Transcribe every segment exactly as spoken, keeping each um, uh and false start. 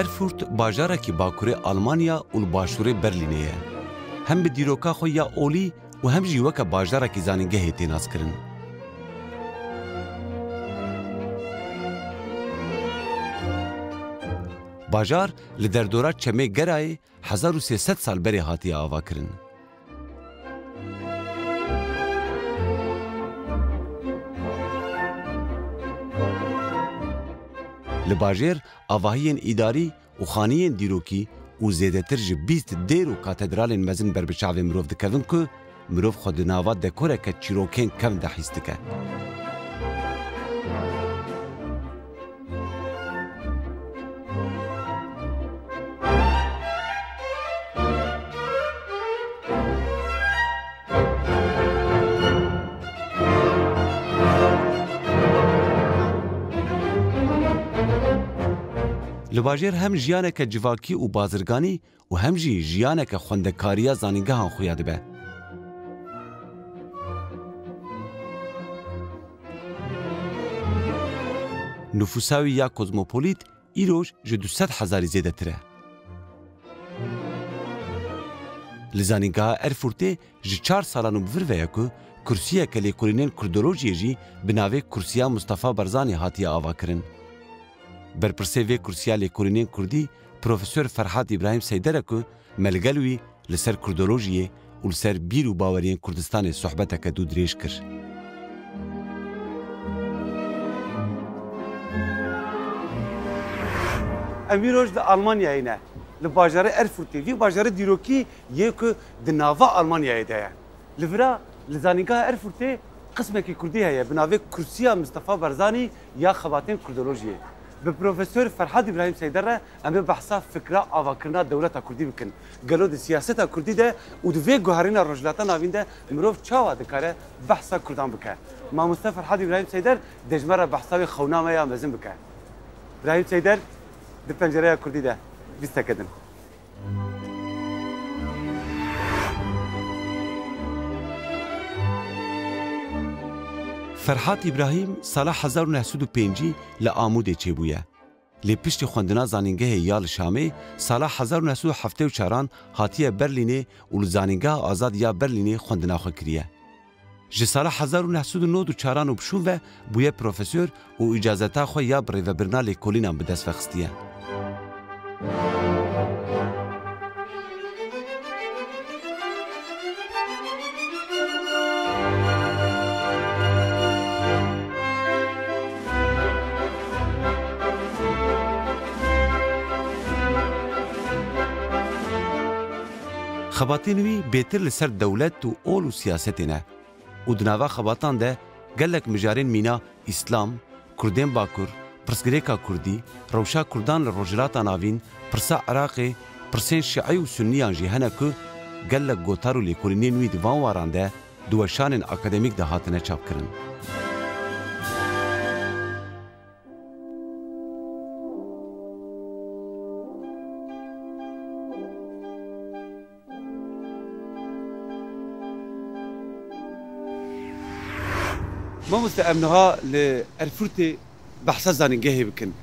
Erfurt bajarekî bakurê Almanya û li başûrê Berlînê ye. Hem bi dîroka xwe ya olî û hem jî weke bajarekî zanîngehê tê naskirin. Bajar li derdora Çemê Gerayê hezar û sê sed sal berê hatiye avakirin. Li bajêr avahiyên îdarî û xaniyên dîrokî û zêdetir ji bîst dêr û katedralên mezin ber bi çavê mirov dikevin ku mirov xwe di nava dekoreke çîrokên kevn de hîs dike. Li bajêr hem jiyaneke civakî û bazirganî û hem jî jiyaneke xwendekariya zanîngehan xuya dibe. Nufûsa wî ya kozmopolît îroj ji du sed hezarî zêdetir e. Li Zanîngeha Erfurtê ji çar salan û bi vir ve ye ku kursiyeke lêkolînên kurdolojiyê jî bi navê Kursiya Mustafa Barzanî hatiye avakirin. Berpirsê vê kursiya lêkolînên kurdî Profesor Ferhad Îbrahîm Seyder e ku me li gel wî li ser kurdolojiyê û li ser bîr û baweriyên Kurdistanê sohbeteke dûdirêj kir. Em îroj di Almanyayê ne, li bajarê Erfurtê, vî bajarê dîrokî yê ku di nava Almanyayê de ye. Li vira li Zanîngeha Erfurtê qismekî kurdî heye bi navê Kursiya Mistefa Barzanî ya Xebatên Kurdolojiyê. Bi Profesor Ferhad Îbrahîm Seyder re em ê behsa fikra avakirina dewleta kurdî bikin. Gelo di siyaseta kurdî de û di vê guherîna Rojhilata Navîn de mirov çawa dikare behsa kurdan bike? Mamoste Ferhad Îbrahîm Seyder dê ji me re behsa wê xewna me ya mezin bike. Îbrahîm Seyder di pencereya kurdî de bîsteke din. Ferhat Îbrahîm sala hezar û neh sed û pêncî li Amûdê çêbûye. Lê piştî xwendina zanîngehê ya li Şamê, sala hezar û neh sed û heftê û çaran hatiye Berlînê û li Zanîngeha Azad ya Berlînê xwendina xwe kiriye. Ji sala hezar û neh sed û nod û çaran û bi şûn ve bûye profesor û îcazeta xwe ya birêvebirina lêkolînan bi dest ve xistiye. Xebatên wî bêtir li ser dewlet û ol û siyasetê ne û di nava xebatan de gelek mijarên mîna Îslam, Kurdên Bakur, pirsgirêka Kurdî, rewşa Kurdan li Rojhilata Navîn, pirsa Iraqê, pirsên Şiî û Sunniyan jî hene ku gelek gotar û lêkolînên wî di van waran de di weşanên akademîk de hatine çapkirin. Mamoste, em niha li Erfurtê behsa zanîngehê bikin.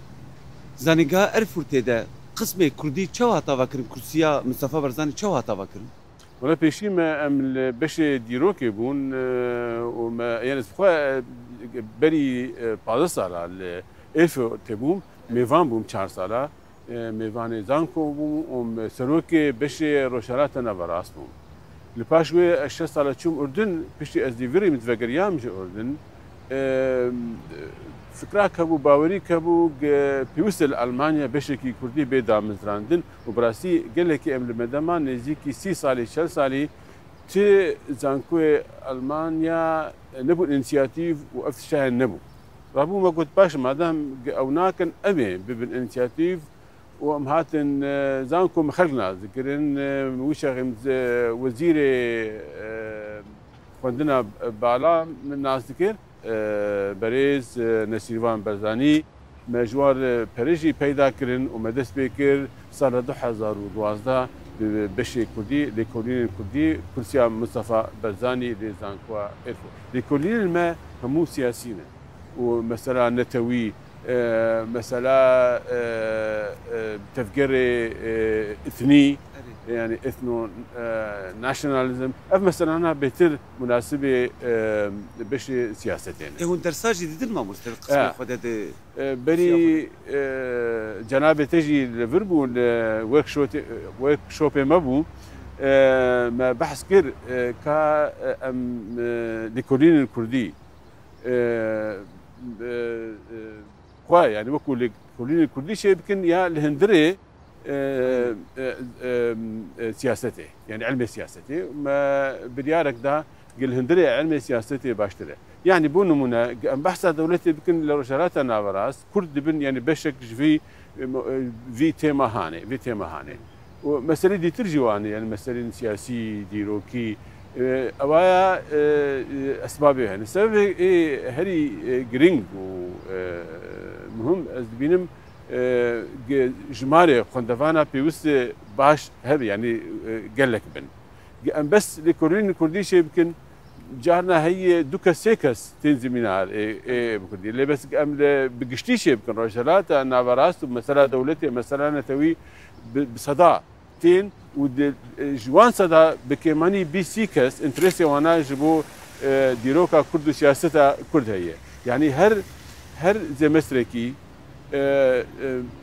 Zanîngeha Erfurtê de qismê kurdî çawa hat avakirin? Kursiya Mistefa Barzanî çawa hat avakirin? Wele pêşî me em li beşê dîrokê bûn, e, û me, yani, xwe, e, berî, e, pazdeh sala li Erfurtê bûm, mêvan bûm çar sala. E, mêvanê zanko bûm û me serokê beşê Rojhelata Naverast bûm. Li paş wê ez şeş sala çûm Urdun, piştî ez dîvirî min vegeriyam ji Urdun. E, fikrak hebû, bawerîk hebû, ge-, pêwîst e li Almanya beşekî kurdî bê damezrandin û bi rastî gelekî em li me dema nêzîkî sî salî, çel salî çi zankoyê Almanya nebûn înîsiyatîf û ev tişt hene nebû. Rabû me got, baş, madem ge-, ew nakin, em ê bibin înîsiyatîf û em hatin, e, zanko min xelk nas dikirin, e, wî çaxê min, e, wezîrê, e, xwendina bala min nas dikir. E, berêz, e, Nesîrvan Berzanî, me ji wan re pere jî peyda kirin û me dest pê kir sala du hezar û duwazdeh bi beşê kurdî, lêkolînên kurdî, kursiya Mistefa Berzanî li Zankoya Erfurt. Lêkolînên me hemû siyasî ne û mesela netewî, E, mesela, e, e, tevgerê, e, etnî, Erê. yani ethno, e, nationalism. Ev meselana bêtir munasibê, e, beşê siyasetê ne. E, hûn dersa jî didin mamoste, qismê Ya. xwe de di E, berî, e, cenabê te jî li vir bû, li workshopê, workshopê me bû. E, me behs kir, e, ka, e, em, e, lêkolînên kurdî, e, e, e, xwe, yani wekû lêkolînên kurdî çê bikin ya li hundirê, e, e, e, e, siyasetê, yani ilmê siyasetê. Me biryarek da gel hundirê ilmê siyasetê baştir e. Yani bo nimûne, em behsa dewletê bikin li Rojhelata Naverast, kurd dibin, yani beşek ji vî, e, mo-, e, vî têma hanê, vî têma hanê. Û meselê dîtir jî wan e, yani meselên siyasî, dîrokî, e, ewaya, e, e, esbabê hene. Sebebê ê herî, e, giring û, e, muhim ez dibînim, e, ge-, jimarê xwendevana pêwist e baş hebe, yani, e, gelek bin. Ge-, em bes lêkolînên kurdî çê bikin, carna heye du kes, sê kes tên zimînar ê, ê bi kurdî. Lê bes em li, bi giştî çê bikin, Rojhelata Naverast û mesela dewletê, mesela netewî bi, bi seda tên û di, e, ji wan seda bi kêmanî bîst sî kes interesê wana ji bo, e, dîroka kurd û siyaseta kurd heye. Yani her, her zemestrekî, e, e,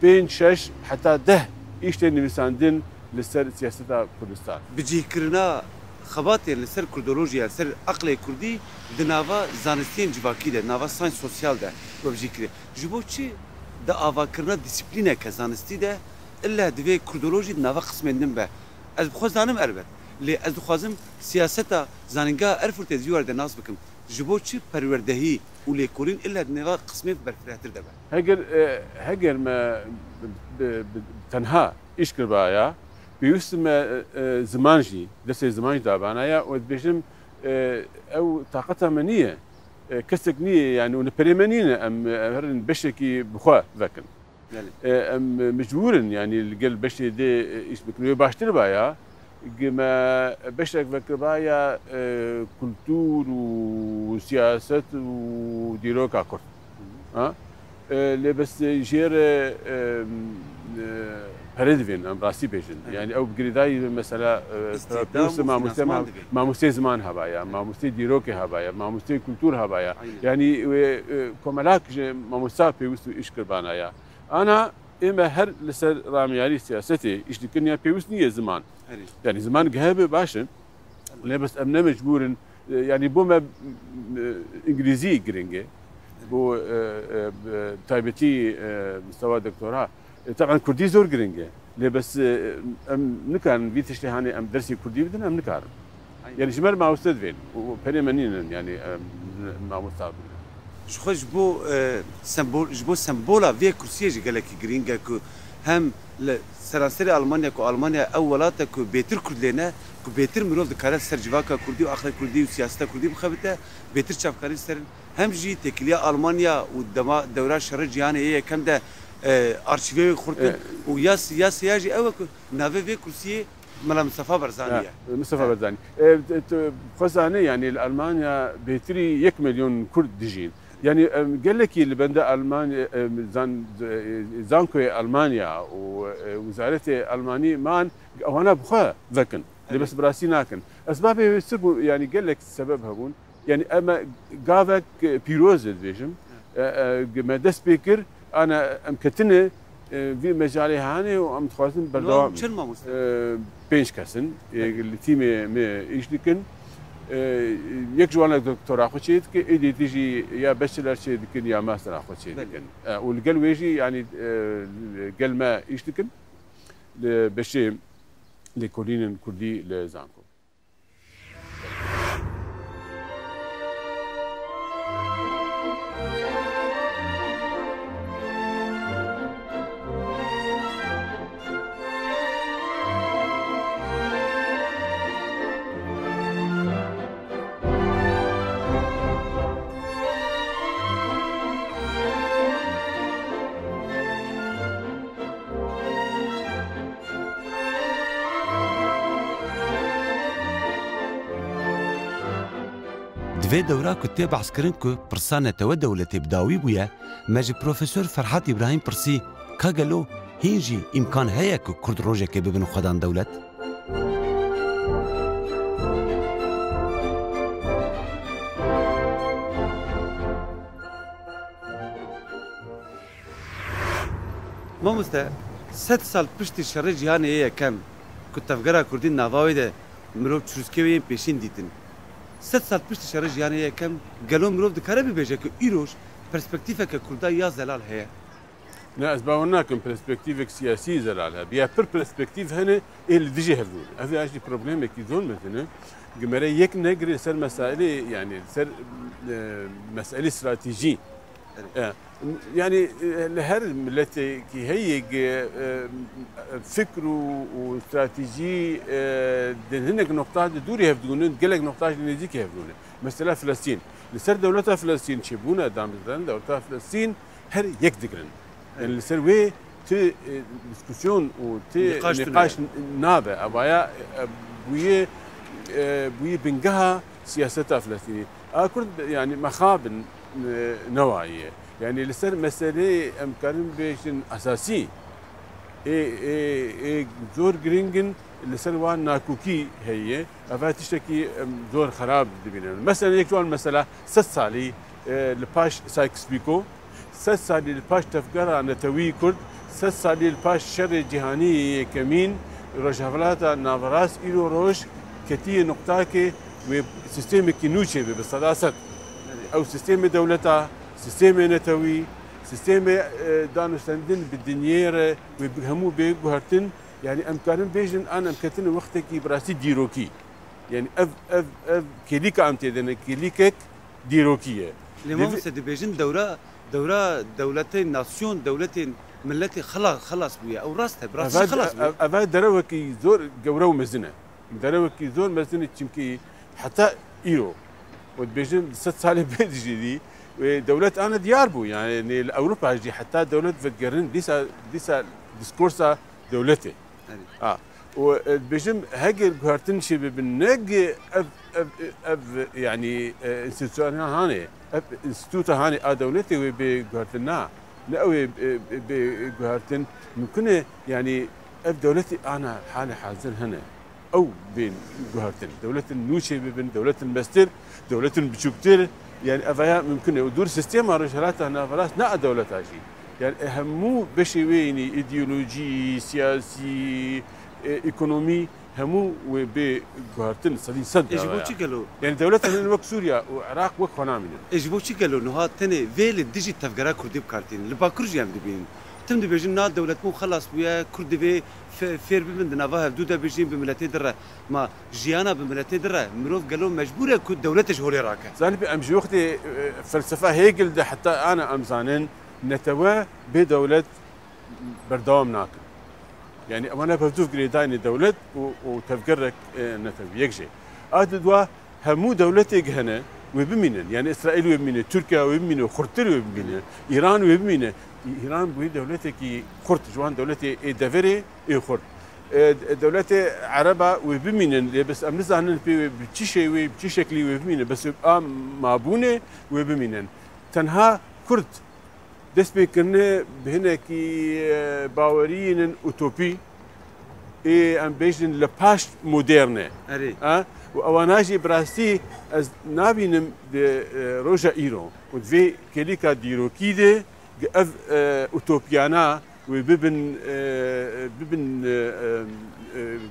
pênc, şeş heta deh îş tê nivîsandin li ser siyaseta Kurdistan. Bicihkirina xebatê li ser kurdolojiya, li ser aqlê kurdî di nava zanistiyên civakî de, nava science sosyal de we bicih kiriye. Ji bo çi di avakirina disiplîneke zanistî de ille divê kurdolojî di nava qismên din be? Ez bi xwe zanim elbet. Lê ez dixwazim siyaseta Zanîngeha Erfurtê di vî warê de nas bikim. Ji bo çi perwerdehî û lêkolîn ille di nava qismê berfirehtir de be? Heger, e, heger me bi, bi, bi tenha îş kiribaya, pêwîst me, e, e, ziman jî, destê ziman jî dabana ya û ez dibêjim, e, ew taqeta me niye, e, kesek niye, yani, û li perê me nîne, em, em herin beşekî bi xwe vekin. Belê. E, em mecbûr in, yani, li gel beşê dê, e, îş bikin. Wê baştir baya, gi me beşek vekiribaya, e, kultur û siyaset û dîroka kurd. Hı hı. Ha? E, lê bes jê re, e, e, pere divên, em rastî bêjin. Evet. Yani, ew bi girêdayî mesela, e, Îstihdam pêwîst û mamoste, finansman ma-, divê. Mamostê ziman hebaya, Evet. Mamostê dîrokê hebaya, mamostê kultur hebaya. Aynen. Yani, wê, e, komelak ji mamosta pêwîst û îş kirbana ya. Ana ê me her li ser ramiyarî siyasetê îş dikin ya pêwîst niye ziman. Erê. Yani ziman gihebe baş e. Lê bes em ne mecbûr in. E, yani bo me, e, îngilîzî giring e. Bo, e, e, bi taybetî, e, mistewa doktora. E, taban kurdî zor giring e. Lê bes, e, em nikarin vî tiştê hanê em dersê kurdî bidin, em nikarin. Aynen. Yani ji me re mamoste divên û perê me nînin, yani, em, mamosta bibin. Ji xwe ji bo, e, sembol, ji bo sembola vê kursiyê jî gelekî girîng e ku hem li seranserê Almanya ku Almanya ew welat e ku bêtir kurd lê ne, ku bêtir mirov dikare li ser civaka kurdî û aqlê kurdî û siyaseta kurdî bixebite, bêtir çavkarî ser in. Hem jî têkiliya Almanya û dema dewra şerê cîhanê yê yekem de, e, arşîvê wê xurt in Evet. û ya, ya sêya jî ew e ku navê vê kursiyê Mela Mistefa Barzanî Ya, ye. Mistefa Evet. Barzanî. E, tu, tu xwe zanî, yani li Almanya bêtirî yek milyon Kurd dijîn. Yani, em, gelekî li benda Almanya, em, zan-, e, zankoyê Almanya û, e, wizaretê Almanî man ewana bi xwe vekin. Lê Evet. bes bi rastî nakin. Esbabê wê çi bû? Yani gelek sebeb hebûn. Yani em e gavek, e, pîroz e dibêjim. Evet. E, e, me dest pê kir, ana em ketine, e, vî mecalê hanê û em dixwazin Li wan berdewam çend mamoste? E, pênc kes in, e, Peki. li tîmê me îş dikin. E, yek ji wan doktora xwe çê dike, êdî dî jî ya bachelor çê dikin ya mastera xwe çê Belê. dikin. E, û li gel wê jî, yani, e, gel me îş dikin. Li beşê lêkolînên kurdî li zanko. Vê dewra ku tê behskirin ku pirsa netewe dewletê bi dawî bûye, me ji Profesor Ferhat Îbrahîm pirsî, ka gelo hîn jî îmkan heye ku Kurd rojekê bibin xwedan dewlet? Mamoste, sed sal piştî şerê cîhanê yê yekem ku tevgera Kurdî nava wê de mirov çirûskê wê yên pêşîn dîtin. Sed sal piştî şerê cîhanê yê yekem gelo mirov dikare bibêje ku îroj perspektîfeke Kurda ya zelal heye? Ne, ez bawer nakim perspektîvek siyasî zelal hebe. Ya pir perspektîf hene ê li dijî hevdû ne. Ev ya jî problemekî zor mezin e. Gi mere yek negire ser mesailê, yani ser, e, mesailê stratejî. E, yani, e, li her miletekî heye gi, e, fikr û, û stratejî, e, di hinek noqta di dûrî hevdû ne, gelek noqta jî nêzîkî hevdû ne. Mesela Filistîn. Li ser dewleta Filistîn çêbûne damezrandin, dewleta Filistîn her yek digirin. Yani li ser wê ti, e, diskusyon û ti Nîqaş tune. Nîqaş nabe. Evaya, e, bûye, e, bûye bingeha siyaseta Filistînî. A Kurd, yani mexabin, e, newayî ye. Yani li ser meseleyê em karin bêjin esasî, ê, ê, ê zor giring in, li ser wan nakokî heye. Ev tiştekî em zor xerab dibînin. Mesela yek ji wan mesela sed salî, e, li paş Sykes-Picot, sed salî li paş tevgera netewî Kurd, sed salî li paş şerê cîhanî yekemîn, Rojhevlata Naverast îro roj ketiye nuqtakê wê sîstemekî nû çêbe bi seda sed. Ew sîstemê dewleta, sîstemê netewî, sîstemê, e, danûstendin bi dinyê re wê bi hemû bê guhertin. Yani em karin bêjin an em ketine wextekî bi rastî dîrokî. Yani ev, ev, ev kêlîka em tê de ne, kêlîkek dîrokî ye. Lê Divê- mamoste dibêjin dewra, dewra dewletên nasyon, dewletên miletê xela-, xelas bûye. Ew rast e, bi rastî Eve, xelas bûye. Ev, eve derewekî zor gewre û mezin e. Derewekî zor mezin e çimkî heta îro. Û dibêjin sed salê pê dijî dî, wê dewlet ana diyar bû. Yani li Ewropa jî heta dewlet vedigerin dîsa, dîsa diskorsa dewletê. Erê. A, û, e, dibêjim, heger guhertin çê bibin, ne gi ev, ev, ev, yani, e, înstîtusyona hanê, ev înstîtuta hanê a dewletê wê bê guhertin na. Ne ew ê, e, bê guhertin. Mumkin e, yani, ev dewletê ana halê hazir hene. Ew bên guhertin. Dewletin nû çê bibin, dewletin mestir, dewletin biçûktir. Yani, evaya mumkin e. Û dûr sîstema Rojhilata Naverast ne a dewleta jî. Yani, e, hemû beşê wê yînî, îdeolojî, siyasî, e, ekonomî, hemû wê bê guhertin, sedî sed Ê, ji bo dawa çi ya. Gelo? Yani, dewleta hene wek Sûriya û Iraq wek xwe namînin. Ê, ji bo çi gelo niha tenê vê li dijî tevgera Kurdî bi kar tînin? Li Bakur jî em dibînin. Tim dibêjin, na dewletbûn xelas bûye, Kurd divê fe-, fêr bibin, di nava hevdû de bijîn, bi miletê di re. Ma jiyana bi miletê di re, mirov gelo mecbûr e ku dewletê ji holê rake? Zanî, em ji wextê, e, felsefa Hegel de heta ana em zanin, netewe bê dewlet berdewam nakin. Yani, ewana bi hevdû girêdayînê dewlet û, û tevgerek, e, netewî. Yek jê. A di dua, hemû dewletêk hene, wê bimînin. Yani, Îsraîl wê bimîne, Tirkiye wê bimîne, xurttir wê bimîne, Îran wê bimîne. Î-, Îran bûye dewletekî xurt, ji wan dewletê ê deverê ê xurt. E, d-, dewletê Ereba wê bimînin, lê bes em nizanin pê wê bi çi şêwê, bi çi şeklî wê bimînin. Bes a mabûnê wê bimînin. Tenha Kurd dest pê kirine bi hinekî, e, baweriyên utopî, ê em bêjin li paş moderne. Erê. Ha? Û ewana jî bi rastî ez nabînim di, e, roja îro û di vê kêlîka dîrokî de ev, e, utopiyana wê bibin, e, bibin, e, e,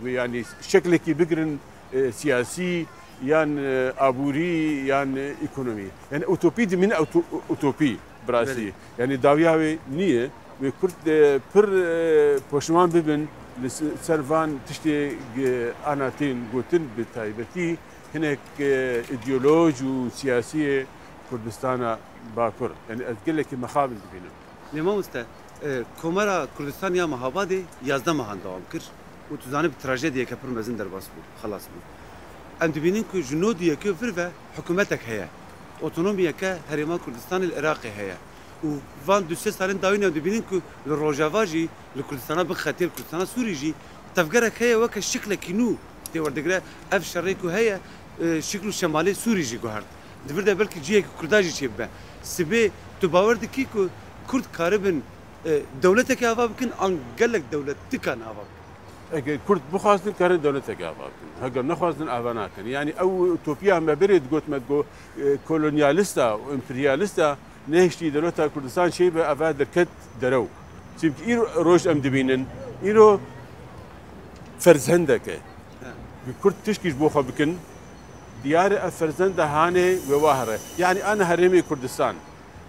wê, yani şeklekî bigirin, e, siyasî yan, e, aborî yan, e, ekonomî. Yani utopî dimîne uto-, utopî bi rastî. Belê. Yani dawiya wê niye. Wê Kurd, e, pir, e, poşiman bibin li se-, ser van tiştê, e, ana tên gotin, bi taybetî hinek, e, îdeoloj û siyasiyê Kurdistana Bakur. Yani ez gelekî mexabin dibînim. Lê mamoste, e, Komara Kurdistan ya Mehabadê yazdeh mehan dewam kir û tu zanî bi trajediyeke pir mezin derbas bû, xelas bû. Em dibînin ku ji nod û yekê vir ve hikûmetek heye. Otonomiyeke Herêma Kurdistanê li Iraqê heye. Û van du sê salên dawîn em dibînin ku li Rojava jî, li Kurdistana Bin Xetê, li Kurdistana Sûrî jî tevgerek heye weke şiklekî nû tê werdigire. Ev şerê ku heye, e, şikl û şemalê Sûrî jî guhert. Di vir de belkî cihekî Kurda jî çêbibe. Sibê tu bawer dikî ku Kurd karibin, e, dewletekê ava bikin, an gelek dewletikan ava bikin? Eger Kurd bixwazin, karin dewletekê ava bikin. Heger nexwazin, ava nakin. Yanî ew utopiya me berê digot, me digot, e, kolonyalista û emperyalista nehiştî dewleta Kurdistan çêbe, ava derket derew. Çimkî îro roj em dibînin, îro ferzendek e. He. Bi Kurd tişkî ji bo xwe bikin, diyar e ev ferzenda hanê wê wa here. Yanî ana herêmê Kurdistan.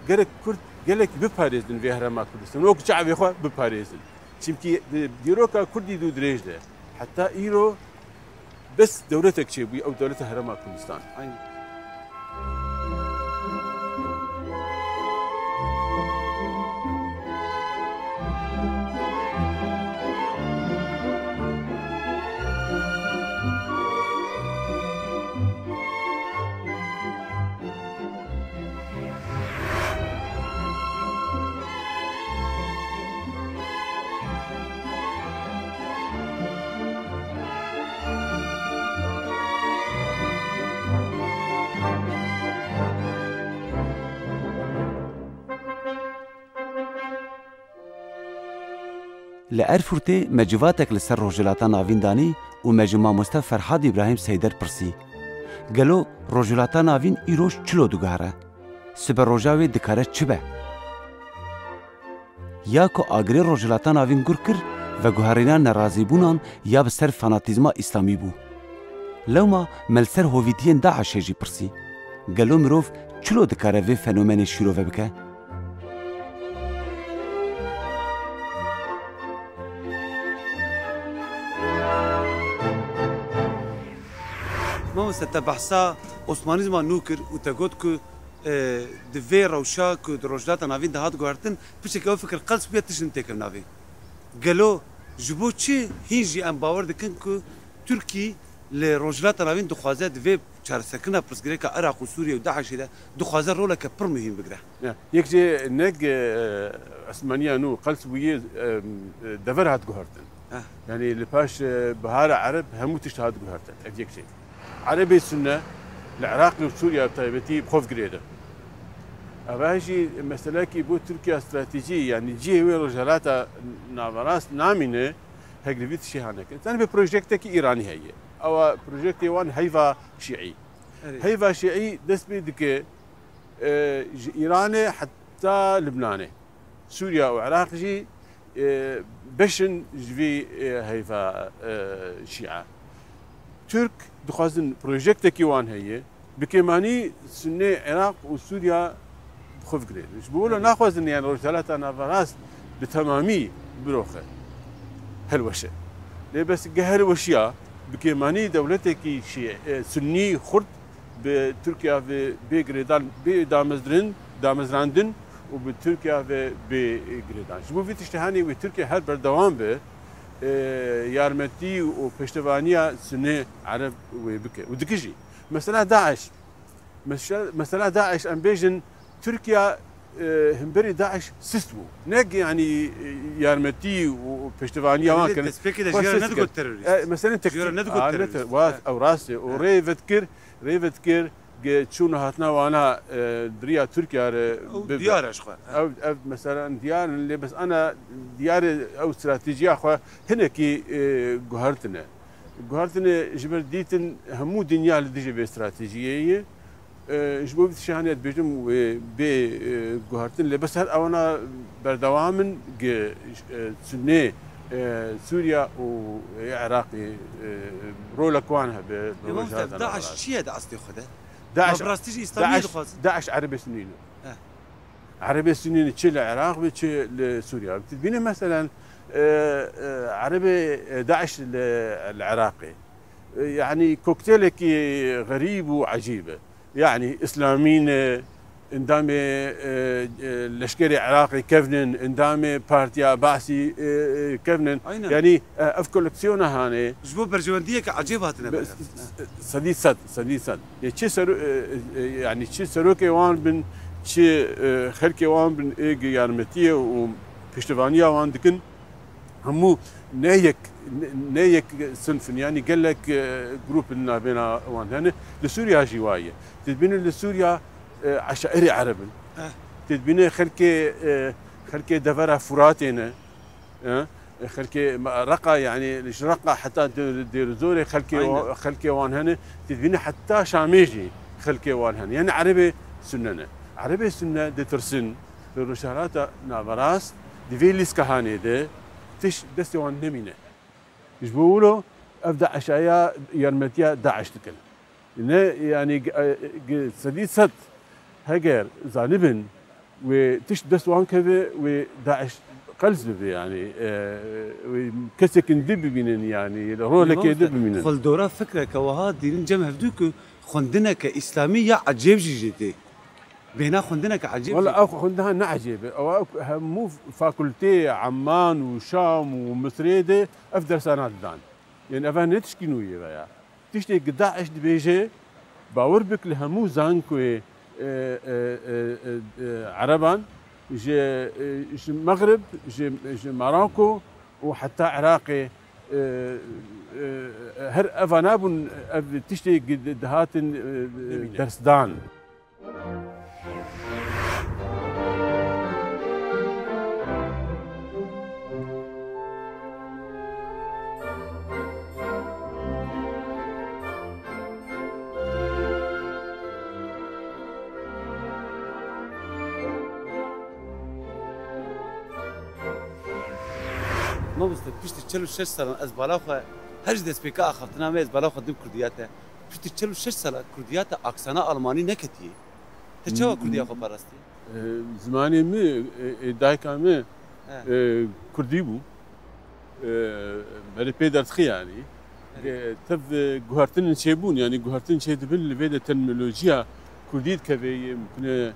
Gerek Kurd gelek biparêzin vê herêma Kurdistan. Wek çavê xwe biparêzin. Çimkî di dîroka Kurdî dû dirêj de. Heta îro bes dewletek çêbûye, ew dewleta Herêma Kurdistan. Aynen. Li Erfurtê me civatek li ser Rojhilata Navîn danî û me ji mamoste Ferhad Îbrahîm Seyder pirsî, gelo Rojhilata Navîn îroj çilo diguhere? Sibe roja wê dikare çi be? Ya ku agirê Rojhilata Navîn gur kir, veguherîna nerazîbûnan ya bi ser fanatîzma îslamî bû. Lewma me li ser hovîtiyên DAIŞê jî pirsî, gelo mirov çilo dikare vê fenomenê şîrove bike? Mamoste, te behsa Osmanîzma nû kir û te got ku, e, di vê rewşa ku di Rojhilata Navîn de hat guhertin, piçekî ew fikir qels bûye, tişt têkevin navê. Gelo ji bo çi hîn jî em bawer dikin ku Tirkî li Rojhilata Navîn dixwaze di vê çareserkirina pirsgirêka Iraq û Sûriye û DAIŞê de dixwaze roleke pir muhîm bigire? Ya, yek jê ne, e, Osmaniya nû qels bûye, e, dever hat guhertin. Eh. Yanî li paş, e, Bihara Ereb hemû tişt hat guhertin. Ev yek jê. Erebê Sunne li Iraqê û Sûriye bi taybetî bi xwe girêdin. Eva jî meselekî bo Tirkiye stratejî, yanî cihê wê Rojhelata Naverast namîne, hegir vî tiştê hane kirin. Tenê bi projektekî Îranî heye. Ewa projektê wan heyva şîî. Erê. Heyva şîî dest pê dike, e, ji Îranê heta Libnanê. Sûriye û Iraq jî, e, beş in ji vî, e, heyva, e, şîa. Tirk dixwazin projektekî wan heye, bi kêmanî Sunnê Iraq û Sûriya bi xwe bigirêrin. Ji bo wilo naxwazin, yani, Rojhelata Naverast bi temamî biroxe, hilweşe. Lê bes ge hilweşiya, bi kêmanî dewletekî şî-, e, Sunnî xurt bi Tirkiya ve bê girêdan, bê damezdirin, damezrandin û bi Tirkiya ve bê girêdan. Ji bo vî tiştê hanê wê Tirkiye her berdewam be, e, yarmetî û peştevaniya Sunê Ereb wê bike. Û dike jî. Mesela DAIŞ. Mesela, mesela DAIŞ, em bêjin, Tirkiye, e, himberî DAIŞ sist bû. Ne, yanî, e, yarmetî û peştevaniya wan kirin. Destpêkê de ji wan sist digot terorîst. E, mesela ji wan nedigot terorîst. Wa, ew rast e. Û rê vedikir, rê vedikir, ge çûn û hatina wana, e, di riya Tirkiye re bibe. Diyar e ji xwe. Ev, ev mesela diyar in, lê bes ana diyar e, ew stratejiya xwe hinekî, e, guhertine. Guhertinê ji ber dîtin hemû dinya li dijî vê stratejiyê ye. E, ji bo vî tiştê hanê dibêjim wê bê, e, guhertin, lê bes her ewana berdewam in gi, e, Sunê, e, Sûriya û, e, Iraqê, e, rolek wan hebe. Lê mamoste, DAIŞ çi ye di eslê xwe de? DAIŞ, ma bi rastî jî îslamiyê dixwazin? DAIŞ Erebê Sunî ne. Erebê Sunî ne, çi li Iraq be, çi li Sûriye. Tu dibînî meselen, e, e, Erebê, e, DAIŞ li, li Iraqê. E, yanî kokteylekî xerîb û ecîb e. Yanî îslamî ne, endamê, e, e, leşkerê Iraqê kevnin, endamê Partiya Basî, e, e, kevnin. Aynen. Yanî, e, ev koleksiyona hanê. Ji bo berjewendiyeke ecêb hatine berhev. Sedî sed, sedî sed. Yê çi sero-, e, e, yanî çi serokê wan bin, çi, e, xelkê wan bin, ê gi yarmetiyê û piştevaniya wan dikin, Hemû ne yek, ne, ne yek sinf in, yanî gelek, e, grûp in navbêna wan hene. Li Sûriya jî wa ye. Tu dibînî li Sûriya, e, eşairê Ereb in. Eh. Tu dibînî xelkê, e, xelkê devera Furatê ne. E, xelkê me-, Reqa, yanî ji Reqa heta Dê-, Dêrizorê xelkê Aynen. wa-, xelkê wan hene. Tu dibînî heta Şamê jî xelkê wan hene. Yanî Erebê Sunne ne. Erebê Sunne ditirsin. Li Rojhilata Naverast di vê lîskahanê de tişt destê wan nemîne. Ji bo wilo ev DAIŞa ya yarmetiya DAIŞ dikin. Ne, yanî, g-, g-, sedî sed heger zanibin wê tişt dest wan keve, wê DAIŞ qels bibe, yanî, e, wê kesekên di bibînin, yanî, rolekê di bimînin. Xwe li dora fikreke wiha dîrin cem hevdû ku xwendineke îslamî ya ecêb jî jê tê. Bêhna xwendineke ecêb Wala jî. Ew xwendina ne ecêb e. Ew, ew hemû fakulteyê Emman û Şam û Misirê de ev dersana didan. Yanî eva ne tişkî nû ye veya. Tiştê ku DAIŞ dibêje, bawer bik li hemû zankoyê, e, e, e, e, e, Ereban, ji, e, ji Mexrib, ji, ji Maroko û heta Iraqê, e, e, her eva nabûn ev tiştê ku di-, dihatin, e, Nemîne. Dersdan. Mamoste, piştî çil û şeş salan ez bala xwe her ji destpêka axaftina me ez bala xwe dim Kurdiya te. Piştî çil û şeş sala Kurdiya te aksana Almanî neketiye. Te çawa Kurdiya xwe parastiye? E, zimanê min, e, e, dayika min, He. e, Kurdî bû. E, berê pê derdixî yanî. Evet. E, tev, e, guhertin çêbûn, yanî guhertin çêdibin, li vê de terminolojiya Kurdî dikeve, yê mimkun e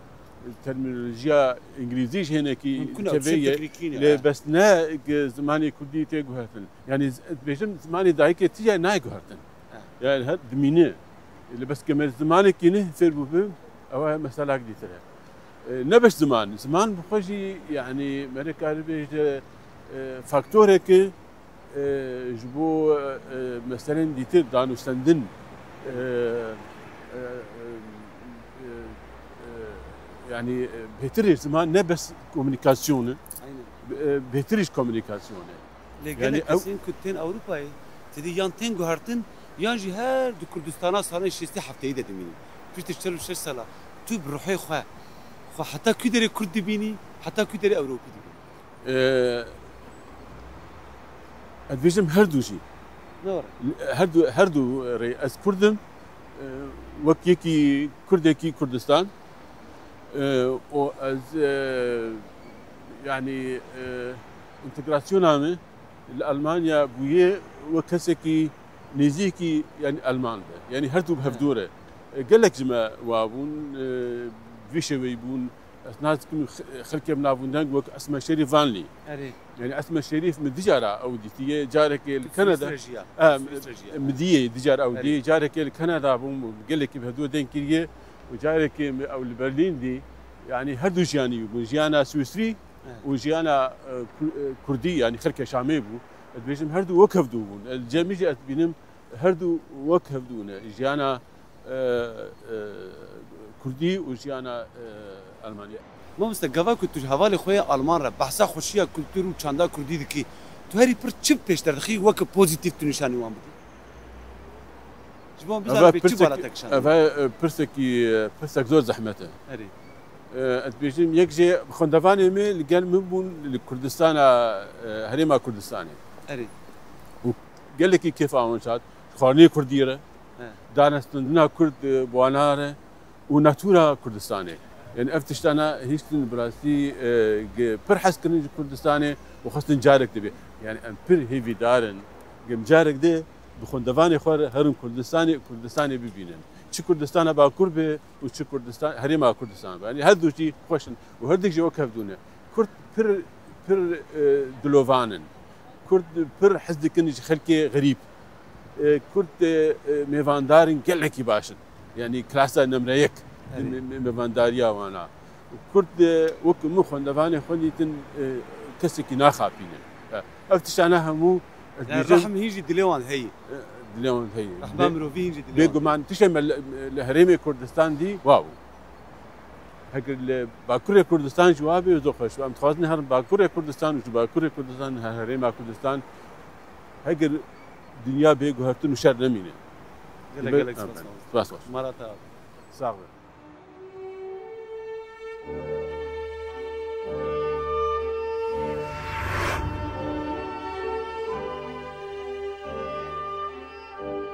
terminolojiya Îngilîzî ji hênekî Mimkun e, dikeve tiştê ye. Teknîkî ne, Lê he. bes ne, e, zimanê Kurdî tê guhertin. Yanî z-, dibêjim zimanê dayikê tije nayê guhertin. He. Yanî her dimîne. Lê bes ke me zimanekî ne fêr bûbim, ew e meselak dîtir e. E, ne beş ziman. Ziman bi xwe jî, yanî, me re karibêje, e, faktoreke, e, ji bo, e, meselên dîtir, danûstendin, e, e, e, e, e, yanî, e, bêtir e ziman, ne bes komunîkasyon e. Aynen. E, bêtir e ji komunîkasyon e. Lê Yani gelek ew kesên ku tên Ewropayê, tedî yan tên guhertin, yan jî her di Kurdistana salên şêstî hefteyî de dimînin. Piştî çil û şeş sala, tu bi ruhê xwe, xwe heta kû derê Kurd dibînî, heta kû derê Ewropî dibînî? Ee, ez dibêjim her du jî. Ne were? Her du, her du rê. Ez Kurd im, e, wek yekî Kurdekî Kurdistan, e, û ez, e, yanî, e, întegrasyona min li Almanya bûye wek kesekî nêzîkî, yanî Alman be. Yanî her du bi hevdû re. E, gelek ji me wa bûn, e, vî şêweyî bûn. Ez nas dikim, x-, xelkê min navûn deng wek Esme Şerîf Vanlî. Erê. Yanî Esme Şerîf min dicara ew dîtiye, carekê li Kanada. Swîsre jiya. E, Swîsre jiya. Min diyê, dicar ew Erê. diyê, carekê li Kanada bûm, gelekî bi hevdû deng kiriye û carekê min ew li Berlîn dî. Yanî her du jiyanî bûn. Jiyana Swîsrî He. û jiyana, e, Ku-, e, Kurdî, yanî xelkê Şamê bû. Ez dibêjim her du wek hevdû bûn. Ez cem jî ez dibînim her du wek hevdû ne. Jiyana, e, e, Kurdî û jiyana, e, Almanya. Mamoste, gava ku tu ji hevalê xwe yê Alman re behsa xweşiya kultur û çanda Kurdî dikî, tu herî pir çi pêşder dixî weke pozîtîf tu nîşanî wan bidî? Ji bo wan bizanibe çi bala te kişandiye? Eve, e, pirsekî, e, pirsek zor zehmet e. Erê. E, ez dibêjim, yek jê xwendevanê me li gel min bûn li Kurdistana, e, Herêma Kurdistanê. Erê. Û gelekî kêfa wan hat. Xwarinê Kurdî re, He. danestandina Kurd, e, bi wana re û natûra Kurdistanê. Yani ev tiştana hiştin bi rastî, e, ge-, pir hez kirin ji Kurdistanê û xwestin carek dibe. Yani em pir hêvîdar in. Gem carek de bi xwendevanê xwe re herin Kurdistanê, Kurdistanê bibînin. Çi Kurdistana Bakur be û çi Kurdistan, Herêma Kurdistan be. Yani her du jî xweş in û her du jî wek hevdû ne. Kurd pir, pir, e, dilovan in. Kurd pir hez dikin ji xelkê xerîb. E, Kurd, e, e, mêvandar in, gelekî baş in. Yani klasa nemre yek Erê. me-, me-, mêvandariya wana. Kurd, e, wek min xwendevanê xwe dîtin, e, kesekî naxapîne. Ev tiştane hemû ez Yani dibêjim, rehm hîn jî dilê wan heye. Dilê wan heye. Rehma Bê-, mirovî hîn jî dilê wan heye. Bêguman tiştê me li, li herêmê Kurdistan dî wa bû. Heger li Bakurê Kurdistan jî wa bê, zor xweş. Em dixwazin herin Bakurê Kurdistan û ji Bakurê Kurdistan her herêma Kurdistan, heger dinya bê guhertin û şer nemîne. Gelek, gelek spas. Spas. Spas. Mara te. Sax be.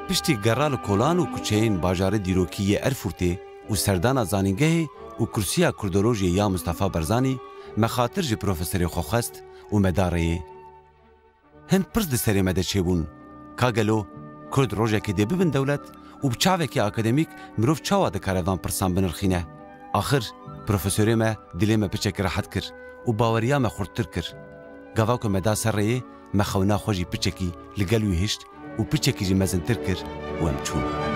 Piştî gera li kolan û kuçeyên bajarê dîrokî yê Erfurtê û serdana zanîngehê û kursiya kurdolojiyê ya Mistefa Barzanî, me xatir ji profesorê xwe xwest û me da rêyê. Hin pirs di serê me de çêbûn. Ka gelo Kurd rojekê dê bibin dewlet û bi çavekî akademîk mirov çawa dikare van pirsan binirxîne? Axir profesorê me dilê me piçekî rehet kir û baweriya me xurttir kir. Gava ku me da ser rêyê, me xewna xwe jî piçekî li gel wî hişt û piçekî jî mezintir kir û em çûn.